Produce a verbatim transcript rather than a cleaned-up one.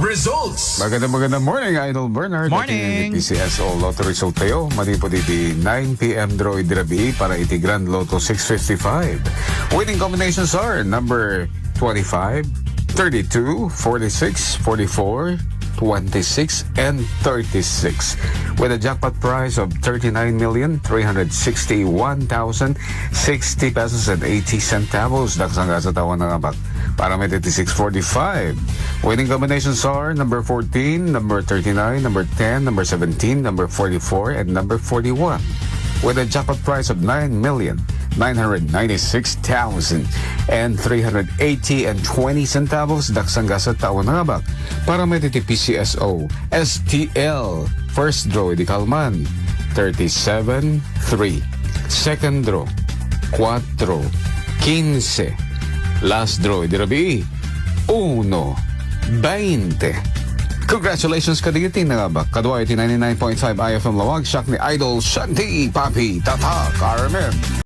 Results. Magandang, magandang morning, Idol Bernard. Morning. Iti P C S O Lotto result tayo. Manipod iti nine p.m. draw idi rabii para iti Grand Lotto six fifty-five. Winning combinations are number twenty-five, thirty-two, forty-six, forty-four, twenty-six, and thirty-six. With a jackpot price of thirty-nine million three hundred sixty-one thousand sixty pesos and eighty centavos. Daksang gasa tawa na nga bak. Para may thirty-six forty-five. Winning combinations are number fourteen, number thirty-nine, number ten, number seventeen, number forty-four, and number forty-one. With a jackpot price of nine million nine hundred ninety-six thousand and three hundred eighty and twenty centavos, daksang gasa tawa na nga bak. Para may titi P C S O, S T L, first draw, idi kalman, thirty-seven three. Second draw, cuatro, quince. Last draw, idi rabii, uno, veinte. Congratulations kadagiti nangabak. Kadua iti ninety-nine point five I F M Laoag, siak ni Idol Shanti Papi Tatak R M N.